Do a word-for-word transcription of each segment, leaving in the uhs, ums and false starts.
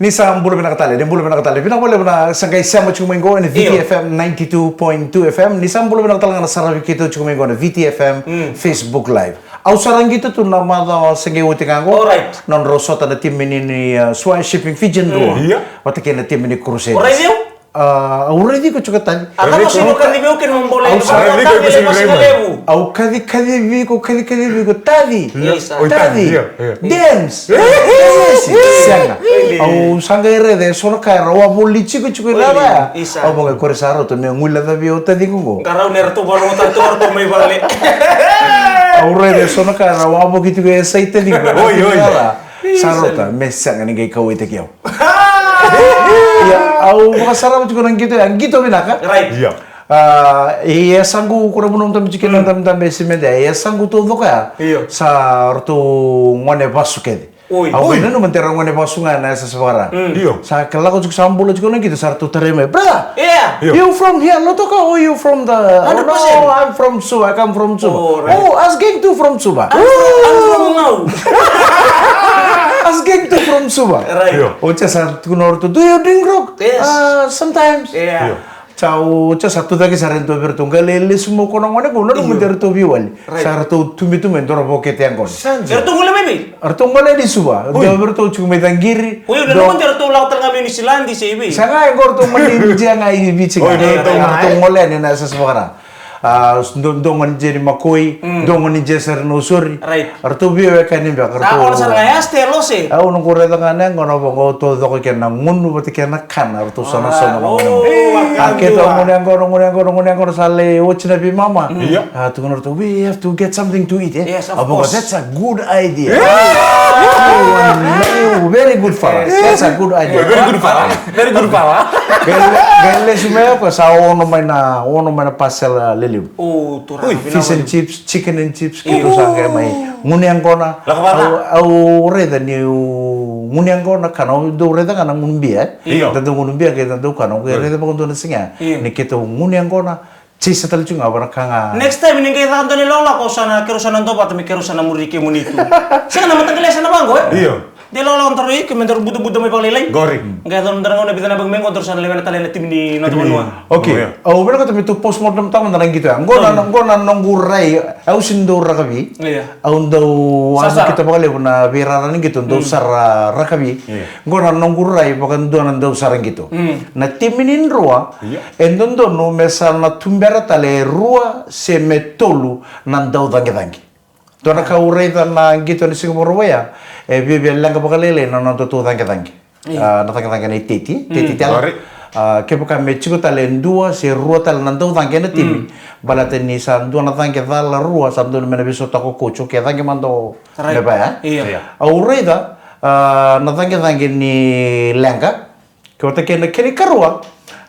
Ni sa bula vinaka tale, ni bula vinaka tale. Vinaka vakalevu na sa qai sema tiko mai qo ena Viti F M ninety-two point two F M. Ni sa bula vinaka tale ga na saravi keitou tiko mai qo na Viti F M Facebook Live. Au sa ra qito tu na macawa sa qai oti ga qo. Alright. Na nodrau sota na timi ni, ni, uh, Swan Shipping Fijian Drua. Vata kei na timi ni Crusaders. Alright, io. Ah, au raici iko tiko, Tavi. A cava sega ni o kacivi au kei na bole? Au sa raici iko, iko sega ni raici. Au kacikacivi iko, kacikacivi iko, Tavi. Io, sa. Oi, Tavi. Tavi, io, io. Dance. Dance. Sega. Au sa qai raica e so na ka era wavoli tiko tiko i rara ya. Io, sa. Au vaqai kore sa rauta me guilecavi au, Tavi, qo. Qarau ni ratou vakarogotaka ratou mai vale. Au raica e so na ka era wavoki tiko e sai, Tavi, qo. Oi, oi. Sa rauta me sega ni qai kauwaitaki au. Ia, au vakasarava tiko na qito ya, qito vinaka. Right. Ia. Ah, e yasaqu, ko na vanua au dabe tiko kina, dabe, dabe e Simede, e yasaqu taucoko ya. Io. Sa ratou gone vasu kece. Oi. Au via nanuma de ra gone vasu ga ena yasayasa vaka ra. Mm. Io. Sa ka lako tiko, sa bula tiko na qito, sa ratou tarai mai. Brother, yeah. Io. You from here, Lautoka, or you from the... Hundred percent. Oh, no, I'm from Suva, I come from Suva. Oh, right. Oh, us gang too from Suva. I'm from, I'm from Ngau. Us gang too from Suva. Right. Io. Oti ya sa tukuna o ratou, "Do you drink grog?" Yes. "Ah, sometimes." Yeah. Io. Sa, oti ya sa tucake sara e dua vei iratou, qai lai lesu mai o koya na gone qo, nanuma de ratou veiwali. Right. Sa ratou tu mai, tu mai e dua na vokete yaqona. Sa dina. Eratou gole mai vei? Eratou gole ni Suva. Oi. Dua vei iratou tiko mai Caqiri. Oi, nanuma de ratou lako tale ga mai Niusiladi se i vei? Sa ga e qo, ratou gole ni Jia ga i Viti ga. Oi, ratou gole yani ena yasayasa vaka ra. Ah, dua, dua gone ni Jia ni Makoi, dua gone ni Jia sara i Nausori. Right. Ratou veiwekani beka, ratou... Sa gole sara ga ya, Stella, se? Au noqu raica ga na yaqona, au vaqo, taucoko kei na gunu vata kei na kana, ratou sonasona ga. Ah, oh, gone yaqona. A keitou gone yaqona, gone yaqona, gone yaqona, sa lai oti na veimama. Mm. Ia. A tukuna ratou, "We have to get something to eat, eh?" Yes, of course. Au vaqo, "That's a good idea." Yeah. Oh, very good fella. Yes. That's a good idea. Yeah, very good fella. Very good fella. Qai le-, qai lesu mai o koya, sa ono mai na, ono mai na parcel lelevu. Oh, turaga. Oi. Fish and chips, chicken and chips, keitou sa qai mai gunu yaqona. Lako vata. Au, au raica niu gunu yaqona, kana, au dau raica ga na gunu bia, eh? Io. Da dau gunu bia, qai da dau kana, au qai raica vakadua na siga ya. Io. Ni keitou gunu yaqona, chase tale tiko ga vaka na ka ga. Next time ni qai caka dua na ilakolako, sa na, keirau sa na duavata me keirau sa na muri kemuni tu. Sega na mataqali yasana vaqo, eh? Io. De lakolako daru i ke, me daru butubutu mai vakalailai. Qori. Qai yaco na noda gauna, vica na yabaki mai qo daru sa na lewena tale na timi ni noda vanua. Okay. Io. Au vinakata me tou postmortem taka mada na qito ya. Qo na, qo na noqu rai, au sega ni dau rakavi. Io. Au dau vakasarasara vakalevu na veirara ni qito, dau sara rakavi. Io. Qo na noqu rai vakadua na dau sara qito. Mm. Na timi ni Drua, io, e dodonu me sa na tubera tale e rua se me tolu na dau caqecaqe. Dua na ka au raica na qito ena siga Vakarauwai ya, e viavia leqa vakalailai na nodatou caqecaqe. Io. Ah, na caqecaqe na iteti, mm, iteti tale. Qori. Ah, kevaka me tiko tale e dua se rua tale na dau caqe ena timi, mm, baleta ni sa dua na caqe cala rua, sa dodonu me na veisautaka o coach, okay, caqe mada o, right, me vaya. Io. Io. Au raica, ah, na caqecaqe ni leqa, Ke vata kei na kena ikarua,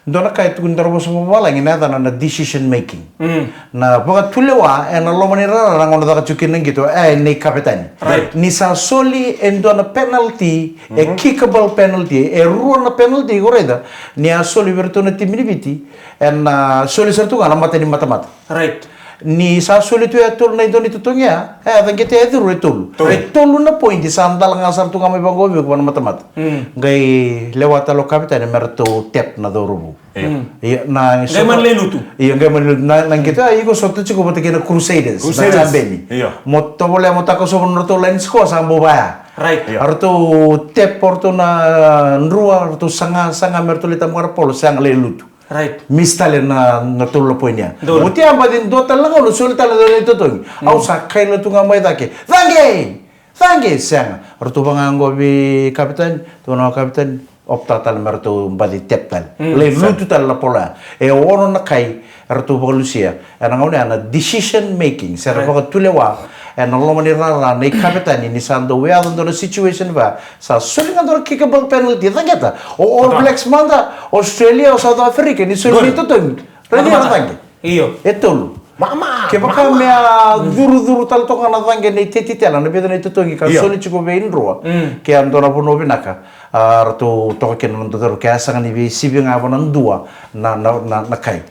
dua na ka e tukuni dua na vosa vakavalagi na yacana na decision making. Mm. Na vakatulewa ena loma ni rara na gauna caka tiko kina na qito, e, nei kavetani. Right. Ni sa soli e dua na penalty, e, mhm, kickable penalty, e rua na penalty, ko raica, ni a soli vei iratou na timi ni Viti, ena soli sara tu ga na mata ni matamata. Right. Ni sa soli tu e tolu na idua ni totogi ya, e, a caqeta e curu e tolu. Tolu. E tolu na point, sa dala ga sara tu ga mai vaqo vei iko vua na matamata. Mm. Qai lewa tale o kavetani me ratou tap na cauravou. Io. Mm. Ia, na qai mani lai lutu. Ia, qai mani lutu. Na, na qito, a, iko sota tiko vata kei na Crusaders, na Crusaders. Jabeni. Io. Mo tovolea mo takosova na nodratou line score, sa bau vaya. Right. Io. A ratou tap o ratou na Drua, a ratou saga, saga me ratou lai tamuka na polo, sega, lai lutu. Right. Miss tale na, na tolu na point ya. Donu. Oti ya baci dua tale na gauna, soli tale na dua na itotogi. Mm. Au sa kaila tu ga mai cake. Caqe! Caqe! Sega. Ratou vaqo vei kavetani, tukuna o kavetani, opta tale me ratou baci tap tale. Mm, sega. Lai lutu tale na polo ya. E ono na kai ratou vakalusia. Ena gauna ya na decision making, se ra, right, vakatulewa ena loma ni rara na ikavetani ni sa dau yaco dua na situation va, sa soli ga dua na kickable penalty, caqeta. O All Blacks mada, Australia, o South Africa, ni soli na itotogi. Raica na caqe. Io. E tolu. Mama, kevaka me a curucuru tale toka na caqe na iteti tale, na vica na itotogi ka soli tiko vei Drua. Mm. Ke a dua na vanua vinaka. A ratou toka kina na noda cauravou ke a sega ni veisivi ga vua na dua na, na, na, na kai.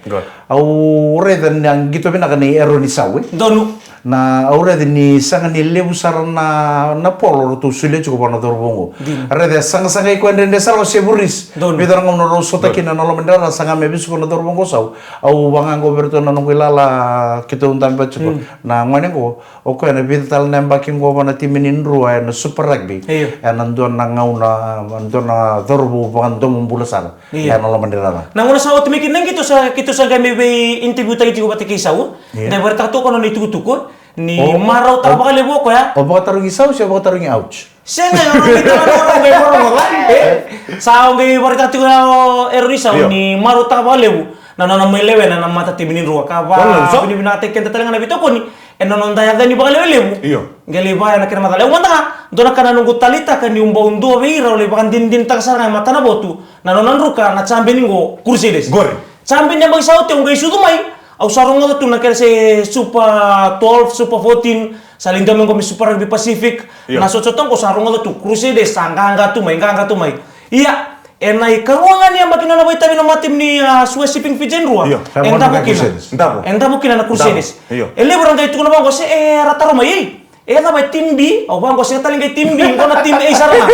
Au raica ni a qito vinaka ni Eroni Sau, e? Donu. Na au raica ni sega ni levu sara na, na polo ratou solia tiko vua na cauravou oqo. Dina. Raica e sagasagai koya dredre sara o Sevu Reece. Donu. Vica na gauna rau sota kina na loma ni rara, saga me vesuka na cauravou oqo Sau. Au vaqo vei ratou na noqu ilala keitou dabe tiko. Na gone oqo, o koya na vica tale na yabaki oqo vua na timi ni Drua ena Super Rugby. Io. Ena dua na gauna, dua na cauravou vakadomobula sara. Io. Ena loma ni rara. Na gauna sa oti mai kina na qito sa, keitou sa qai mai vei interview taki tiko vata kei Sau. Io. Da vakaraitaka toka na nona itukutuku ni marautaka vakalevu o koya. O vakatarogi Sau se o vakatarogi Ouch? Sega, o rau qai tala na rau qai vorovoca. E? Sa o qai vakaraitaka tiko ya o Eroni Sau ni marautaka vakalevu na nona mai lewena na matatimi ni Drua. Ka vakavinavinakataki keda tale ga na veitokoni ena noda yaco yani vakalevulevu. Io. Qai lai vaya na kena macala. Au mada ga, dua na ka na noqu taleitaka niu bau dua vei ira au lai vakadinadinataka sara ga e matanavotu na nona druka na champion qo Crusaders. Qori. Champion yabaki sa oti au qai sucu mai. Au sa rogoca tu na kena se Super twelve, Super fourteen, sa lai dua mai qo me Super Rugby Pacific. Io. Na sotasota qo sa rogoca tu Crusaders sa qaqa tu mai, qaqa tu mai. Ia, ena ikarua ga ni yabaki nona vakaitavi na matatimi ni, a, Sue Shipping Fiji e Drua. Io. E davo kina. Davo. E davo kina na Crusaders. Davo. Io. E levu era qai tukuna vaqo se era taro mai, ei. E cava e team B? Au vaqo sega tale qai team B, qo na team A sara ga.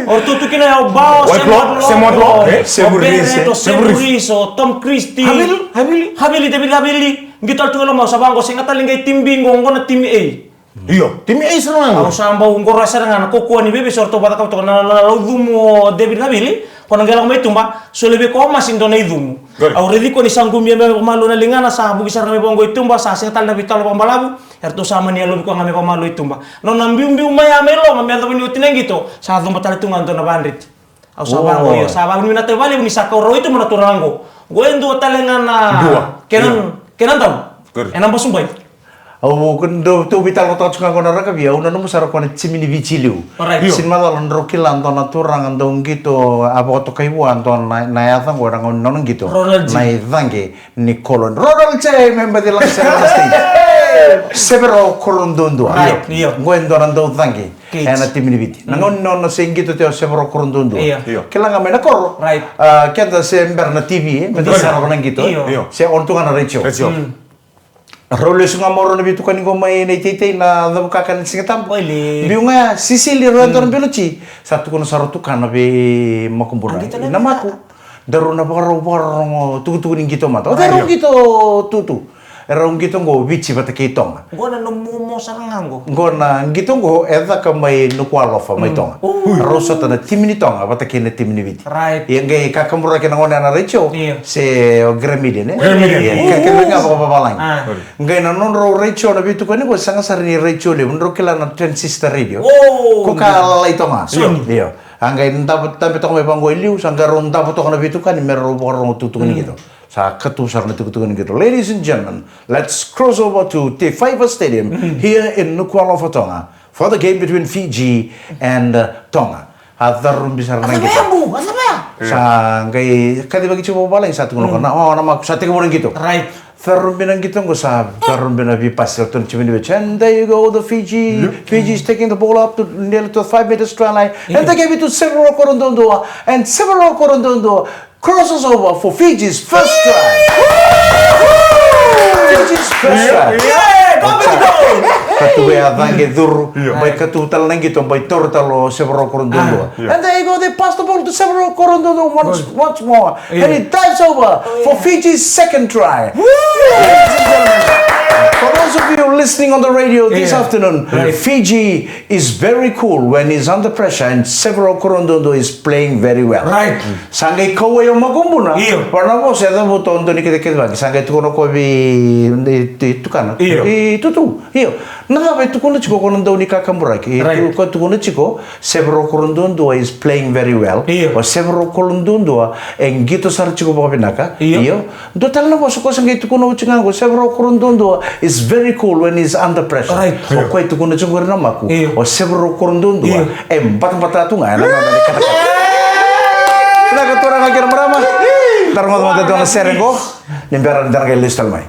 O ratou tu kina ya o Bao, o Semotlo, o Beret, o Sevu Reece, o Tom Christie. Havili, Havili. Havili, David Havili. Qito tale tu e loma, au sa vaqo sega tale qai team B, qo, qo na team A. Io, team A sara ga qo. Au sa bau qoroya sara ga na kaukauwa ni vevesi o ratou vakacakava toka na, na, na laucumu o David Havili, ko na qai lako mai tuba, solia vei koya o Masi dua na icumu. Au raici koya ni sa qumia mai vakamalua na ligana, sa vuki sara ga mai vaqo i tuba, sa sega tale na veitalanoa vakabalavu. Eratou sa mani yalovi koya ga me vakamalua i tuba. Nona biubiu mai ya mai loma me yacova ni oti na qito, sa cuba tale tu ga dua na vadreti. Au sa vaqo, io, sa vakavinavinakataki vakalevu ni sa kau rawa i tuba na turaga qo. Qo e dua tale ga na kena, kena dau ena basubai. Au dau tu veitalanoataka tiko ga qo na rakavi, au nanuma sara koya na timi ni Viti liu. Sega ni macala drau kila dua na turaga dau qito, a vakatokai vua dua na, na yaca qo ena gauna ni nona qito. Na icaqe ni Koloni. Ronald J me baci laga sere na stage. Severo Koroduadua. Right, io. Qo e dua na daucaqe ena timi ni Viti. Na gauna ni nona se qito tu o Severo Koroduadua. Io. Kila ga mai na koro. Right. A, keda se bera na T V, e, me da sara na qito. Io. Se on tu ga na retio. Retio. Rau lesu ga mai o rau na veitukani qo mai na iteitei na cavukaka na Sigatabu. Biu ga ya, sisili rau e dua na bilo ti. Sa tukuna sara o tukana vei Makubuna. Na Maku. Daru na vakarau vakarorogo tukutuku ni qito mada. O cei rau qito tutu? E rau qito qo Viti vata kei Toga. Qo na nomu momo sara ga qo. Qo na qito qo e caka mai Nukualofa mai Toga. Rau sota na timi ni Toga vata kei na timi ni Viti. Right. Ia qai kakaburaki na gone na retio se o Gramilian, e? Gramilian. Ia, ka kece ga vakavavalagi. Qai na nodrau retio na veitukani qo sega sara ni retio levu, drau kila na transistor radio. Ko ka lalai toga. Io. A qai davo, dabe toka mai vaqo e liu, sa qai rau davo toka na veitukani me rau vakarorogo tukutuku ni qito. Sa katu sara na tukutuku ni qito. Ladies and gentlemen, let's cross over to Te Faiva Stadium here in Nukualofa, Toga for the game between Fiji and, uh, Toga. A carubi sara na qito. Sa qai kacivaki tiko vakavalagi sa tukuna ko na, o, na Maku sa tekivu na qito. Right. Carubi na qito qo sa, carubi na veipasi o toni timi ni Viti. And there you go, the Fiji. Fiji is taking the ball up to nearly to the five meters try line. And they gave it to Severo Koroduadua. And Severo Koroduadua crosses over for Fiji's first try. Fiji's first try. Ka tu vei a caqe curu, bai ka tu tale na qito, bai taura tale o Severo Koroduadua. And there you go, they pass the ball to Severo Koroduadua once, once more. And he dives over for Fiji's second try. Ladies and gentlemen, for those of you listening on the radio this afternoon, Fiji is very cool when he's under pressure and Severo Koroduadua is playing very well. Right. Sa qai kauwai o Makubuna. Io. Vaka na vosa e cavuta o dau ni kecekecevaki. Sa qai tukuna ko vei, i, i tukana. Io. I tutu. Io. Na cava e tukuna tiko ko na dau ni kakaburaki. Right. Ko tukuna tiko, Severo Koroduadua is playing very well. Io. O Severo Koroduadua e qito sara tiko vakavinaka. Io. Io. Dua tale na vosa ko sa qai tukuna oti ga qo, Severo Koroduadua is very cool when he's under pressure. Right. O koya e tukuna tiko qori na Maku. Io. O Severo Koroduadua e batabata tu ga ena gauna ni katakata. Vinaka turaga kei na marama. Da rogoca mada e dua na sere qo. Ni bera ni da na qai lesu tale mai.